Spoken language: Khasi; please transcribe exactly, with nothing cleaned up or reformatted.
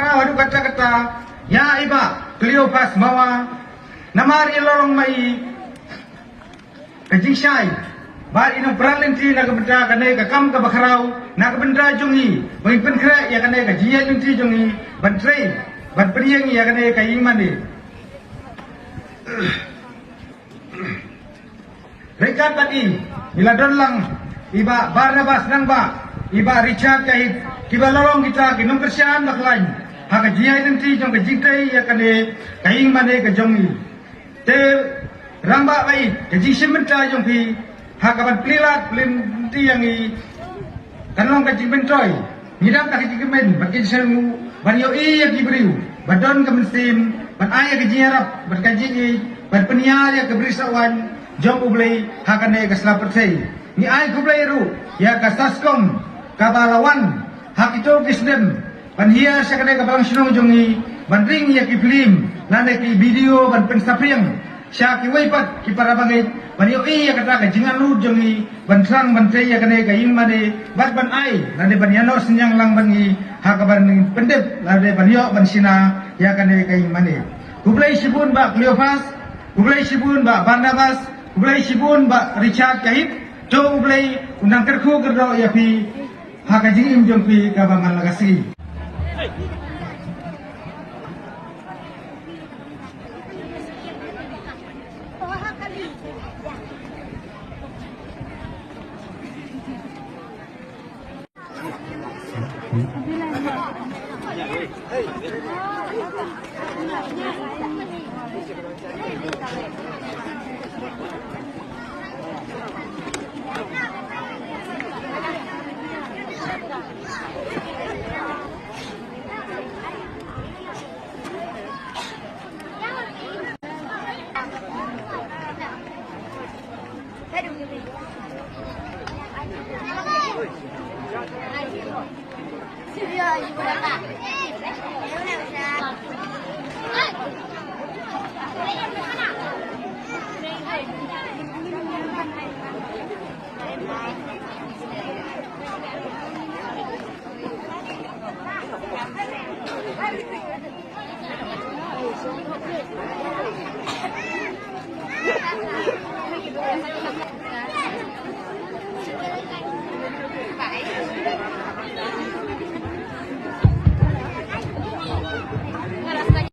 Haduh katta katta ïa i Bah Cleophas Mawar, namar i la long ma i ka jingshai bad i nongpynlong lynti na ka bynta kane ka kam kaba khraw na ka bynta jong i, ba ngin pynkhreh ïa kane ka jingïaid lynti jong i ban trei ban pynïeng ïa kane ka ïing mane. Ryngkat bad i, i la don lang i Bah Barnabas Nangbah, i Bah Richard Kahit, kiba la long kita ki nongkyrshan bakhlaiñ ha ka jingïaid lynti jong ka jingtrei ïa kane ka ïing mane ka jong i. Te rangbah ba ïeit, ka jingshim bynta jong phi ha kaban plie lad plie lynti ïa ngi kan long ka jingmyntoi. Ngi dap da ka jingkmen bad ka jingsngewnguh ban ïohi ïa ki briew ba don ka mynsiem ban ai ïa ka jingïarap bad ka jingïeit ban pynïar ïa ka brisoh waiñ jong U Blei ha kane ka sla pyrthei. Ngi ai khublei ruh ïa ka SASCOM kaba la wan ha kito ki snem ban hiar sha kane ka balang shnong jong ngi ban ring ïa ki phlim lane ki video ban pynsaphriang sha kiwei pat ki para bangeit ban ïohi ïa kata ka jingarngut jong ngi ban thrang ban trei ïa kane ka ïing mane bad ban ai lane ban ïanoh synñiang lang bad ngi ha kaban pyndep lane ban ïoh ban shna ïa kane ka ïing mane. Khublei shibun Bah Cleophas, khublei shibun Bah Barnabas, khublei shibun Bah Richard Kahit. To U Blei un nang kyrkhu kyrdoh ïa phi ha ka jingim jong phi kaba man la ka sngi.